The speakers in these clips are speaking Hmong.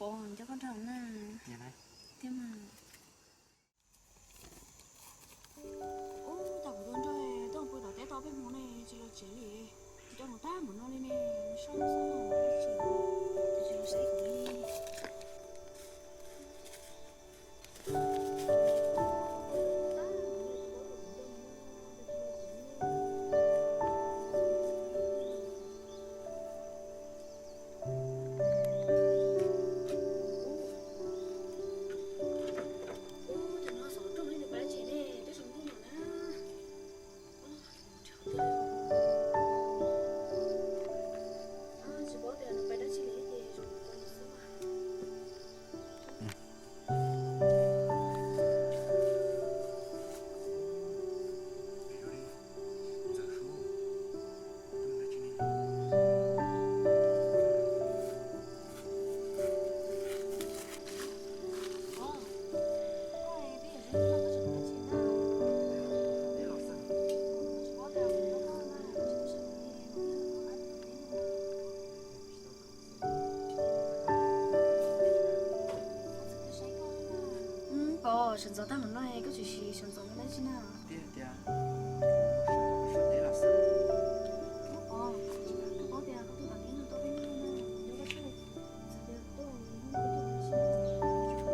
Nco koj nrog na. Tiag mas. Ub, cas kuv tus nraug tuaj pw tom teb tau peb hmo ne tsis los tsev li. Nco mus tag mus no li ne, sab xab no tsis los saib kuv li. Pom sawv ntxov tag mus no koj tsis siv sawv ntxov mus dab tsi na? Tiag tiag, sawv ntxov teb los xwb. Pom, koj paub tias koj tuaj tom teb no tau peb hnub no, yog koj txhaj txhais tias tuaj hnub no koj tuaj mus dab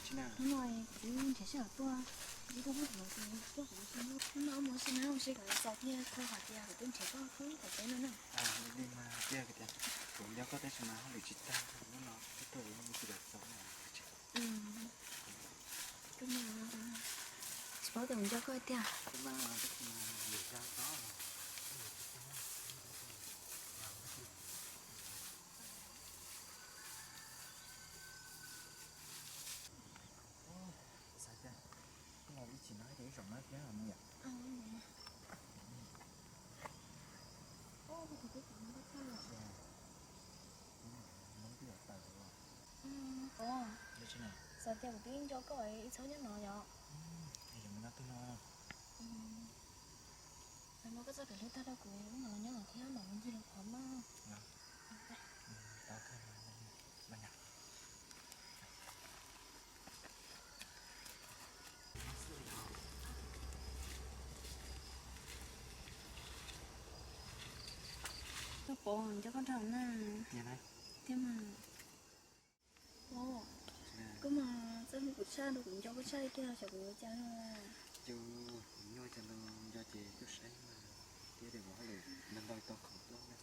tsi na? Hnub no kuv twb nrhiav sij hawm tuaj, twb tuaj muab kuv los ces tuaj kuv hnub no mus ua si na, ua si kom txaus thiaj tau hais tias kuv twb nrhiav koj khwb tom teb no na. Li mas tiag tiag, kuv nco koj tab sis mas hauj lwm tsis tag, hnub no tuaj tuaj ua si kom txaus na. Tsis paub tias kuv nco koj tiag. Xav tias koj los ib chim no ces ib zaug no thiab mus yom. Xav tias kuv twb nco koj ib txhob nyob no yom. Yog mus nyob twg no? Mas muab koj txoj kev hlub tag rau kuv, wb mam los nyob no thiab mam mus ncig lawv qhov maj. Tau kawg, mas yog. Koj pom nco koj nrog na. Tiag mas. Koj mas txawj hlub kuv tshaj, kuv nco koj tshaj li tiag, xyov kuv yuav ua cas no. Ces kuv nyuaj cas los nco ces tuaj saib mas, thiab tias kuv hauj lwm ntau ntau tau khoom tuaj na.